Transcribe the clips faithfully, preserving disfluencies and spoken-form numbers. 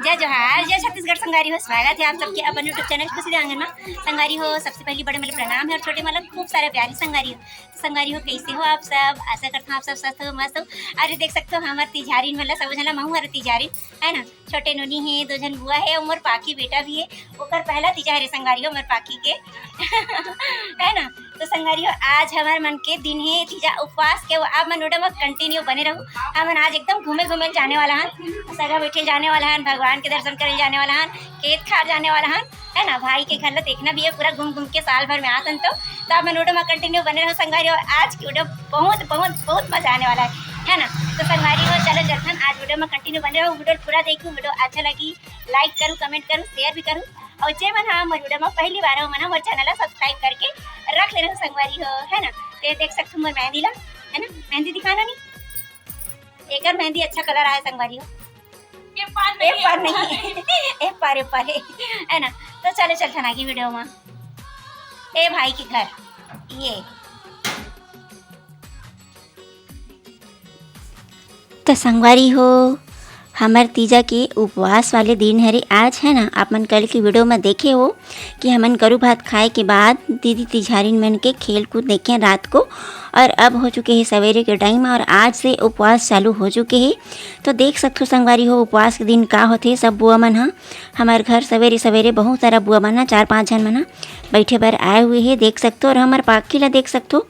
जय जोहार, जय छत्तीसगढ़ संगवारी हो। स्वागत है आप सबके अपन YouTube चैनल खुशी आंगन में। संगवारी हो, सबसे पहली बड़े मन ला प्रणाम है और छोटे मन ला खूब सारा प्यार संगवारी हो। तो संगवारी हो, कैसे हो आप सब? आशा करता हूँ आप सब स्वस्थ हो, मस्त हो। अरे देख सकते हो हमर तिजहारिन मन ला, सब झन ला महू हर तिजहारिन है ना। छोटे नोनी है, दो झन बुआ है, उमर पाखी बेटा भी है। ओकर पहला तीजा हरे संगवारी हो, उमर पाखी के है ना। तो संगवारी हो, आज हमर मन के दिन है तीजा उपवास के। वो आप मन video में continue बने रहू। हमन आज एकदम घूमे घूमे जाने वाला हन, सगा बैठे जाने वाला हन, भगवान के दर्शन करे जाने वाला हन, खेत खार जाने वाला हन, है ना। भाई के घर ला देखना भी है, पूरा घूम घूम के साल भर में आतन तो। तो आप मन video में continue बने रहू संगवारी हो। आज की video बहुत बहुत बहुत मजा आने वाला है, है ना। तो संगवारी हो, चलो चलथन, आज video में continue बने रहू, video पूरा देखू, video अच्छा लगी, like करू, comment करू, share भी करू। और जे मन हा मोर video में पहली बार हो, मन हा मोर चैनल ला subscribe करके रख लेना संगवारी हो, है ना। ते देख सकथो मोर मेहंदी ला, है ना, मेहंदी दिखाना नहीं, एकर मेहंदी अच्छा colour आए संगवारी हो। ये पार ए पार नहीं है। ए पार, ए पार है, है ना। तो चलो चलथन आगे video में। ए भाई के घर, ये तो संगवारी हो, हमर तीजा के उपवास वाले दिन हरे आज, है ना। आप मन कल की video में देखे हो कि हमन करू भात खाए के बाद दीदी तिजहारिन मन के खेल कूद देखे रात को, और अब हो चुके हैं सवेरे के time और आज से उपवास चालू हो चुके हैं। तो देख सकथो संगवारी हो, उपवास के दिन का होथे। सब बुआ मन ह हमर घर सवेरे सवेरे बहुत सारा बुआ मन ह, चार पाँच झन मन ह बैठे बर आए हुए हे, देख सकथो। और हमर पाखी ला देख सकथो,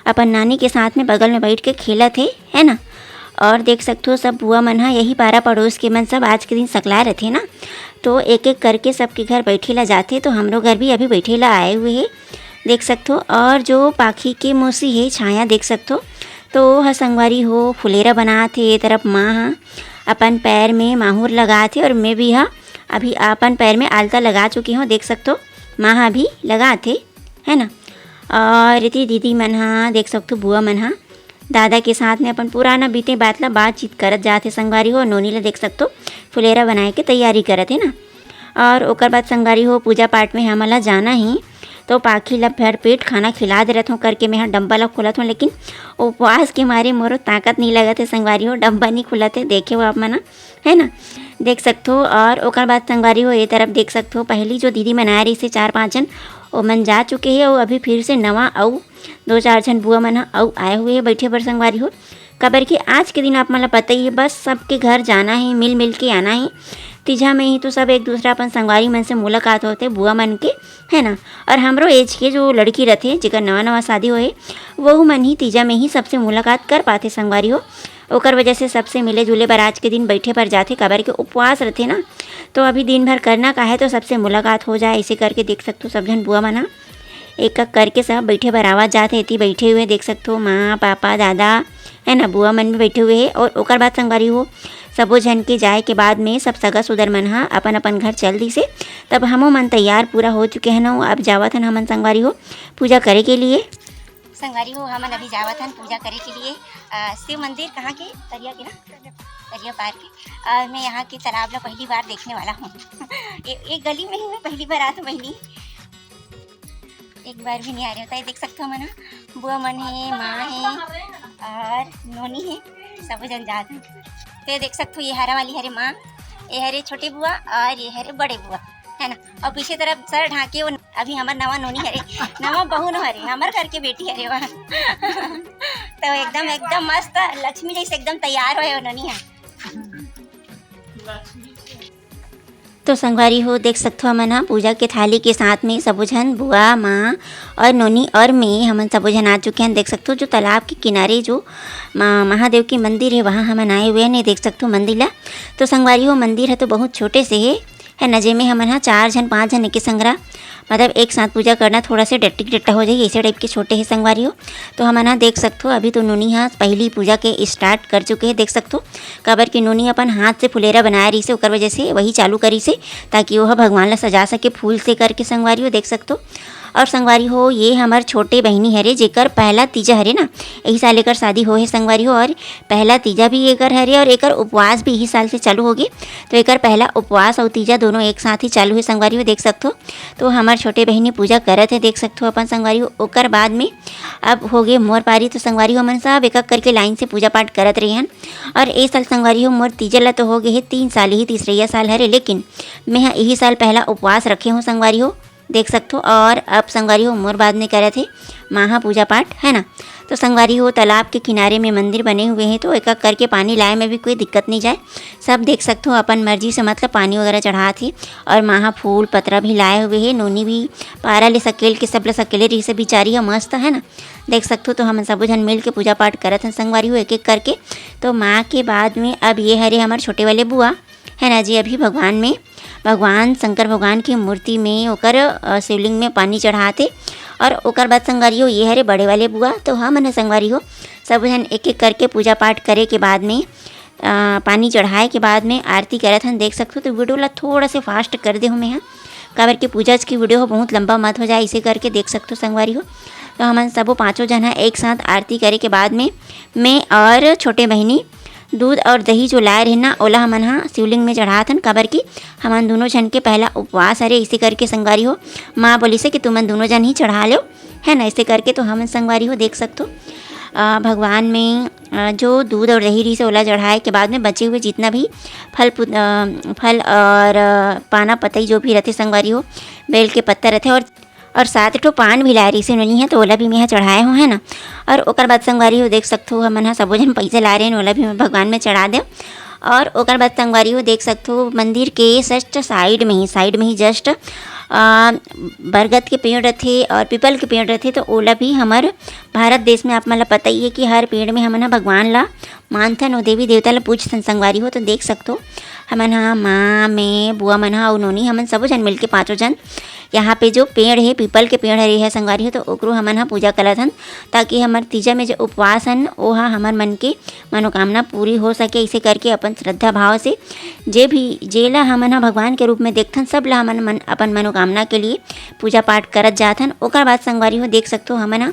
अपन नानी के साथ में बगल में बैठ के खेलत हे, है ना। और देख सकथो सब बुआ मन ह, यही पारा पड़ोस के मन सब आज के दिन सकला रथे ना, तो एक एक करके सबके घर बैठे ला जाथे। तो हमरो घर भी अभी बैठे ला आए हुए हे, देख सकथो। और जो पाखी के मौसी हे छाया, देख सकथो, तो वो ह संगवारी हो फुलेरा बनात हे। ये तरफ माँ ह अपन पैर में माहुर लगात हे और मैं भी ह अभी अपन पैर में आलता लगा चुकी हूँ, देख सकथो। माँ ह अभी लगात हे, है ना। और इति दीदी मन ह, देख सकथो बुआ मन ह दादा के साथ में अपन पुराना बीते बात ला बातचीत करत जात हे संगवारी हो। नोनी ला देख सकथो फुलेरा बनाए के तैयारी करत हे ना। और ओकर बाद संगवारी हो, पूजा पाठ में हमन ला जाना ही, तो पाखी ला भर पेट खाना खिला दे रहत हूँ करके मैं ह डब्बा ला खोलत हूँ, लेकिन उपवास के मारे मोरो ताकत नहीं लगत हे संगवारी हो, डब्बा नहीं खुलत हे। देखे हो आप मन ह, है ना, देख सकथो। और ओकर बाद संगवारी हो, ये तरफ देख सकथो, पहली जो दीदी मन आए रहिसे चार पाँच झन, ओमन जा चुके हे, अउ अभी फिर से नवा अउ दो चार झन बुआ मन ह अउ आए हुए हे बैठे बर संगवारी हो। काबर कि आज के दिन आप मन ला पता ही है, बस सबके घर जाना है, मिल मिल के आना है। तीजा में ही तो सब एक दूसरा अपन संगवारी मन से मुलाकात होते, बुआ मन के, है ना। और हमरो एज के जो लड़की रथे, जेकर नवा नवा शादी होए, वहू मन ही तीजा में ही सबसे मुलाकात कर पाथे संगवारी हो। ओकर वजह से सबसे मिले जुले बर आज के दिन बैठे बर जाथे, काबर के उपवास रथे ना, तो अभी दिन भर करना का है, तो सबसे मुलाकात हो जाए। ऐसे करके देख सकथो, सब झन बुआ मन ह एक एक करके सब बैठे बर आवत जात हे। एती बैठे हुए देख सकथो, माँ, पापा, दादा, है ना, बुआ मन भी बैठे हुए हे। और ओकर बाद संगवारी हो, सबो झन के जाए के बाद में सब सगा सुदर मन ह अपन अपन घर चल दिसे। तब हमो मन तैयार पूरा हो चुके हन, अब जावत हन हमन संगवारी हो पूजा करे के लिए। संगवारी हो, हमन अभी जावत हन पूजा करे के लिए, अ, शिव मंदिर। कहाँ के? तरिया के ना, तरिया पार के। और मैं यहाँ के तालाब ला पहली बार देखने वाला हूँ। ये, ये गली में ही मैं पहली बार आत हूँ बहिनी, एक बार भी नहीं आ रहे होता है। देख सकते हो मन, बुआ मन है, माँ है और नोनी है, सब जन जात हैं। तो ये देख सकते हो, ये हरा वाली हरे माँ, ये हरे छोटे बुआ और ये हरे बड़े बुआ, है ना। और पीछे तरफ सर ढाके वो अभी हमार नवा नोनी हरे, नवा बहू नो हरे, हमार घर के बेटी हरे वहाँ। तो एकदम, एकदम मस्त लक्ष्मी जैसे एकदम तैयार होए वो नोनी है। तो संगवारी हो, देख सकथो हमन ह पूजा के थाली के साथ में सबो झन बुआ, माँ और नोनी और मैं, हमन सबो झन आ चुके हैं। देख सकथो जो तालाब के किनारे जो मा-, महादेव के मंदिर है, वहाँ हमन आए हुए हैं। नहीं देख सकथो मंदिर ला। तो संगवारी हो, मंदिर है तो बहुत छोटे से है, है ना, जेमे हमन ह चार झन, पाँच झन एके संगरा, मतलब एक साथ पूजा करना थोड़ा से डट्टी डट्टा हो जाही, ऐसे टाइप के छोटे हे संगवारी हो। तो हमन ह देख सकथो, अभी तो नोनी ह पहली पूजा के start कर चुके हे, देख सकथो, काबर कि नोनी अपन हाथ से फुलेरा बनाए रहिसे, ओकर वजह से वही चालू करिसे, ताकि वो ह भगवान ला सजा सके फूल से करके संगवारी हो, देख सकथो। और संगवारी हो, ये हमर छोटे बहिनी हरे, जेकर पहला तीजा हरे ना, यही साल एकर शादी हो हे संगवारी हो, और पहला तीजा भी एकर हरे और एकर उपवास भी यही साल से चालू होगे। तो एकर पहला उपवास और तीजा दोनों एक साथ ही चालू हे संगवारी हो, देख सकथो। तो हमर छोटे बहिनी पूजा करत हे, देख सकथो अपन संगवारी हो। ओकर बाद में अब होगे मोर पारी, तो संगवारी हो, हमन सब एक एक करके लाइन से पूजा पाठ करत रहे हन। और ए साल संगवारी हो, मोर तीजा ला तो होगे हे तीन साल, यही तीसरैया साल हरे, लेकिन मैं ह यही साल पहला उपवास रखे हूँ संगवारी हो, देख सकथो। और अब संगवारी हो, मोर बाद में करत हे माँ ह पूजा पाठ, है ना। तो संगवारी हो, तालाब के किनारे में मंदिर बने हुए हैं, तो एक एक करके पानी लाए में भी कोई दिक्कत नहीं जाए। सब देख सकथो, अपन मर्जी से मतलब पानी वगैरह चढ़ात हे। और माँ ह फूल पतरा भी लाए हुए हे, नोनी भी पारा ले सकेल के, सब ले सकेले रही से बिचारी ह मस्त, है ना। देख सकथो, तो हमन सबो झन मिल के पूजा पाठ करत हन संगवारी हो, एक एक करके। तो माँ के बाद में अब ये हरे हमर छोटे वाले बुआ, है ना जी, अभी भगवान में, भगवान शंकर भगवान की मूर्ति में ओकर, अ, शिवलिंग में पानी चढ़ात हे। और ओकर बाद संगवारी हो, ये हरे बड़े वाले बुआ। तो हमन ह संगवारी हो, सब झन एक एक करके पूजा पाठ करे के बाद में, अ, पानी चढ़ाए के बाद में आरती करत हन, देख सकथो। तो वीडियो ला थोड़ा से फास्ट कर दे हूँ मैं ह, काबर के पूजा की वीडियो हो बहुत लंबा मत हो जाए, इसे करके देख सकथो संगवारी हो। तो हमन सबो पाँचों झन ह एक साथ आरती करे के बाद में मैं और छोटे बहिनी दूध और दही जो लाए रहे ना, ओला हमन ह शिवलिंग में चढ़ात हन, काबर कि हमन दोनों झन के पहला उपवास हरे। इसे करके संगवारी हो, माँ बोलिस हे कि तुमन दोनों झन ही चढ़ा लेव, है ना। इसे करके तो हमन संगवारी हो देख सकथो, अ, भगवान में, अ, जो दूध और दही रहिस हे, ओला चढ़ाए के बाद में बचे हुए जितना भी फल पुत-, अ, फल और, अ, पाना पतई जो भी रथे संगवारी हो, बेल के पत्ता रथे और और सात ठो पान भी लाए रहिस हे नोनी ह, तो ओला भी मेंहा चढ़ाए हूँ, है ना। और ओकर बाद संगवारी हो देख सकथो, हमन ह सबो झन पैसा लाए रहेन, ओला भी मैं भगवान में चढ़ा देव। और ओकर बाद संगवारी हो देख सकथो, मंदिर के just साइड में ही, साइड में ही just, अ, बरगद के पेड़ रथे और पीपल के पेड़ रथे, तो ओला भी हमर भारत देश में आप मन ला पता ही है कि हर पेड़ में हमन ह भगवान ला मानथन, ओ देवी देवता ला पूजथन संगवारी हो। तो देख सकथो, हमन ह माँ, मैं, बुआ मन ह अउ नोनी, हमन सबो झन मिलके पाँचों झन यहाँ पे जो पेड़ हे, पीपल के पेड़ हरे हे संगवारी हो, तो ओकरो हमन ह पूजा करत हन, ताकि हमर तीजा में जो उपवास हन, ओहा हमर मन के मनोकामना पूरी हो सके। इसे करके अपन श्रद्धा भाव से जे भी, जेला हमन ह भगवान के रूप में देखथन, सब ला हमन मन, अपन मनोकामना के लिए पूजा पाठ करत जात हन। ओकर बाद संगवारी हो देख सकथो, हमन ह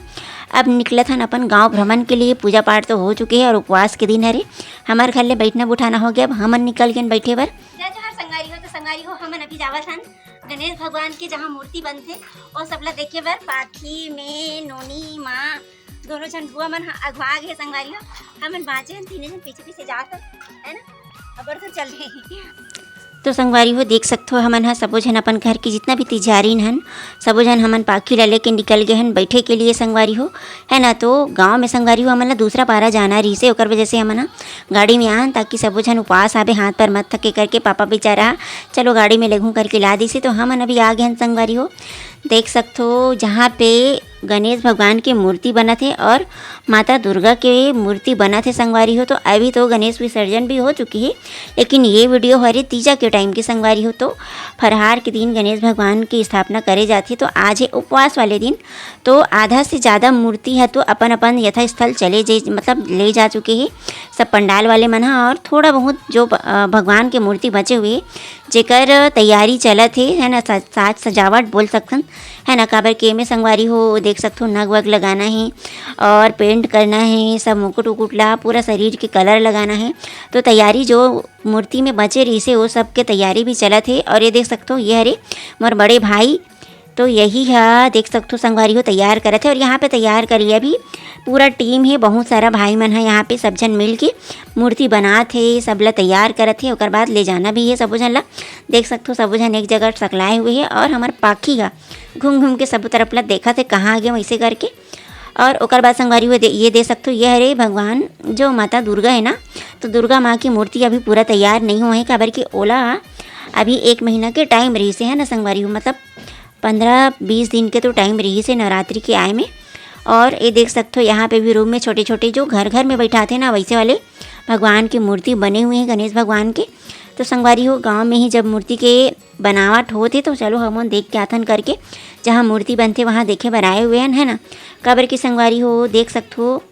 अब निकलत हन अपन गांव भ्रमण के लिए। पूजा पाठ तो हो चुके हे और उपवास के दिन हरे, हमर घर ले बैठना उठाना हो गया। अब हमन निकल गेन बैठे बर। जय जोहार संगवारी हो। तो संगवारी हो, हमन अभी जावत हन गणेश भगवान के जहाँ मूर्ति बनथे, ओ सबला देखे बर। पाखी, में, नोनी, माँ, दोनों झन बुआ मन ह अघवा गे संगवारी हो। हमन बाँचे हन, तीने झन पीछे पीछे जात हन, है ना। अबर तो चल रहे। तो संगवारी हो देख सकथो, हमन ह सबो झन अपन घर के जितना भी तिजारिन हन, सबो झन हमन पाखी ला लेके निकल गए हन बैठे के लिए संगवारी हो, है ना। तो गांव में संगवारी हो हमन ला दूसरा पारा जाना रहिसे, ओकर वजह से हमन ह गाड़ी में आन, ताकि सबो झन उपास आबे, हाथ पर मत थके करके पापा बेचारा चलो गाड़ी में लेगहूँ करके ला दिसे। तो हमन अभी आ गए हन संगवारी हो, देख सकथो जहाँ पे गणेश भगवान के मूर्ति बनत हे और माता दुर्गा के मूर्ति बनत हे संगवारी हो। तो अभी तो गणेश विसर्जन भी हो चुकी है, लेकिन ये वीडियो हरे तीजा के टाइम के संगवारी हो। तो फरहार के दिन गणेश भगवान की स्थापना करे जाथे, तो आज है उपवास वाले दिन। तो आधा से ज़्यादा मूर्ति है तो अपन अपन यथास्थल चले जे, मतलब ले जा चुके हैं सब पंडाल वाले मन ह। और थोड़ा बहुत जो ब-, अ, भगवान के मूर्ति बचे हुए, जेकर तैयारी चलत हे, है ना, सा-, साज सजावट बोल सकथन, है ना, काबर के एमे संगवारी हो देख सकथो, नग वग लगाना है और पेंट करना है, सब मुकुट उकुट ला, पूरा शरीर के कलर लगाना है। तो तैयारी जो मूर्ति में बचे रहिसे, वो सब के तैयारी भी चलत हे। और ये देख सकथो, ये हरे मोर बड़े भाई, तो यही ह देख सकथो संगवारी हो तैयार करत हे। और यहाँ पे तैयार करिए अभी पूरा टीम है, बहुत सारा भाई मन है यहाँ पे, सब झन मिल के मूर्ति बनात हे, सब ला तैयार करत हे। ओकर बाद ले जाना भी है सबो झन ला। देख सकथो सबो झन एक जगह सकलाए हुए है और हमर पाखी ह घूम घूम के सबो तरफ ला देखत हे कहाँ आ गए वैसे करके। और ओकर बाद संगवारी हो दे, ये दे सकथो, ये हरे भगवान जो माता दुर्गा है ना, तो दुर्गा माँ की मूर्ति अभी पूरा तैयार नहीं हुआ है, काबर कि ओला अभी एक महीना के टाइम रहिसे, है ना संगवारी हो, मतलब पंद्रह बीस दिन के तो टाइम रहिसे नवरात्रि के आए में। और ये देख सकथो यहाँ पे भी रूम में छोटे छोटे जो घर घर में बैठाथे ना, वैसे वाले भगवान की मूर्ति बने हुए हैं गणेश भगवान के। तो संगवारी हो, गाँव में ही जब मूर्ति के बनावट होत हे, तो चलो हमन देख के आथन करके, जहाँ मूर्ति बनथे वहाँ देखे बर आए हुए हन, है ना। काबर के संगवारी हो देख सकथो,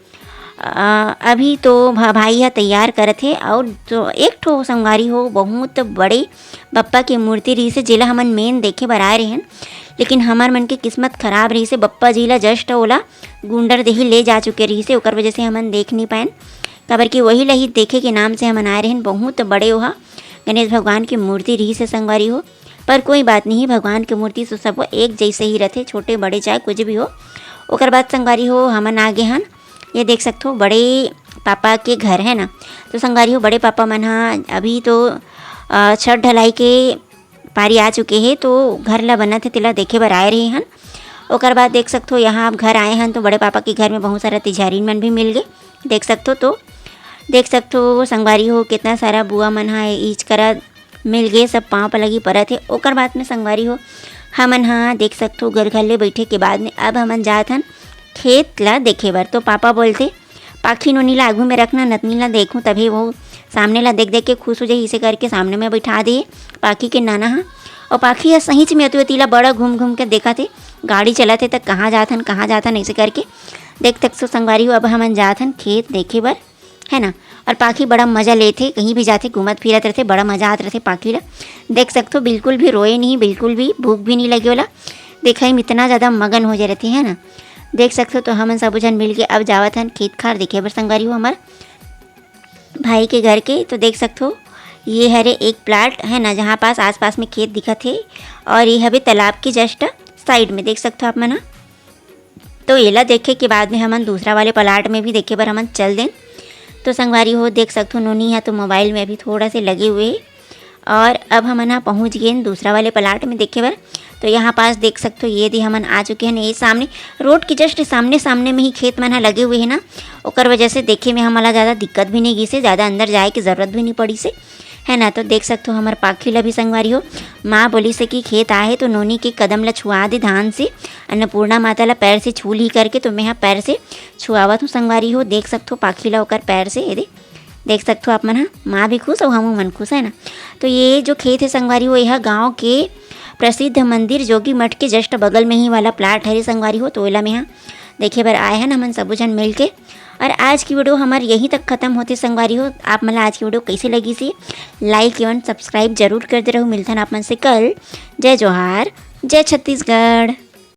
अ, अभी तो भा-, भाई ह तैयार करत हे। और तो एक ठो संगवारी हो बहुत बड़े बप्पा के मूर्ति रहिसे, जेला हमन मेन देखे बर आए रहेन, लेकिन हमर मन के किस्मत खराब रहिसे, बप्पा जी ला just ओला गुंडरदेही ले जा चुके रहिसे, ओकर वजह से हमन देख नहीं पाएन। काबर कि वही ला ही देखे के नाम से हमन आए रहेन। बहुत बड़े ओहा गणेश भगवान के मूर्ति रहिसे संगवारी हो, पर कोई बात नहीं, भगवान के मूर्ति तो सब एक जैसे ही रथे, छोटे बड़े चाहे कुछ भी हो। ओकर बाद संगवारी हो, हमन आ गे हन, ये देख सकथो बड़े पापा के घर है ना। तो संगवारी हो, बड़े पापा मन हा अभी तो अ, छत ढलाई के पारी आ चुके हे, तो घर ला बनत हे, तेला देखे बर आए रहे हन। ओकर बाद देख सकथो, यहाँ आप घर आए हन तो बड़े पापा के घर में बहुत सारा तिजहारिन मन भी मिल गे, देख सकथो। तो देख सकथो संगवारी हो, कितना सारा बुआ मन हा ईच करा मिल गे, सब पाँव पलगी परत हे। ओकर बाद में संगवारी हो, हमन हा देख सकथो घर घर ले बैठे के बाद में अब हमन जात हन खेत ला देखे बर। तो पापा बोलथे, "पाखी नोनी ला आगू में रखना, नतनी ला देखूं, तभी वो सामने ला देख देख के खुश हो जाही।" इसे करके सामने में बैठा दे पाखी के नाना हा। और पाखी हा सहीच में अति अति ला बड़ा घूम घूम के देखत हे, गाड़ी चलत हे त कहाँ जात हन, कहाँ जात हन, ऐसे करके। देख सकथो संगवारी हो, अब हमन जात हन खेत देखे बर, है ना। और पाखी बड़ा मजा लेथे, कहीं भी जाथे घूमत फिरत रहथे, बड़ा मजा आत रहथे पाखी ला। देख सकथो बिल्कुल भी रोए नहीं, बिल्कुल भी भूख भी नहीं लगे ओला, देखई में इतना ज़्यादा मगन हो जाए रहथे, है ना। देख सकथो, तो हमन सबो झन मिल के अब जावत हन खेत खार देखे बर संगवारी हो हमर भाई के घर के। तो देख सकथो, ये हरे एक प्लाट है ना, जहाँ पास आसपास में खेत दिखत हे, और ये हवे तालाब के just साइड में, देख सकथो आप मन ह। तो एला देखे के बाद में हमन दूसरा वाले प्लाट में भी देखे बर हमन चल देन। तो संगवारी हो, देख सकथो, नोनी हा तो मोबाइल में अभी थोड़ा से लगे हुए हे, और अब हमन हा पहुँच गए दूसरा वाले प्लाट में देखे बर। तो यहाँ पास देख सकथो, ये दे हमन आ चुके हैं। ये सामने रोड के just सामने सामने में ही खेत मन हा लगे हुए है ना, ओकर वजह से देखे में हमन ला ज़्यादा दिक्कत भी नहीं गिसे, ज़्यादा अंदर जाए के ज़रूरत भी नहीं पड़ी से, है ना। तो देख सकथो, हमर पाखी ला भी संगवारी हो, माँ बोली से कि खेत आहे तो नोनी के कदम ला छुआ दे धान से, अन्नपूर्णा माता ला पैर से छू ली करके। तो मैं हा पैर से छुआवत हूँ संगवारी हो, देख सकथो पाखी ला ओकर पैर से, ये दे देख सकथो आप मन हा, माँ भी खुश और हमू मन खुश, है ना। तो ये जो खेत है संगवारी हो, यह गाँव के प्रसिद्ध मंदिर जोगी मठ के just बगल में ही वाला प्लाट हरे संगवारी हो। तो एला में हा देखे बर आए हैं ना हमन सबो झन मिल के। और आज की वीडियो हमार यहीं तक खत्म होथे संगवारी हो। आप मन ला आज की वीडियो कैसे लगी से लाइक एवं सब्सक्राइब जरूर कर दे रहू। मिलथन आप मन से कल। जय जोहार, जय छत्तीसगढ़।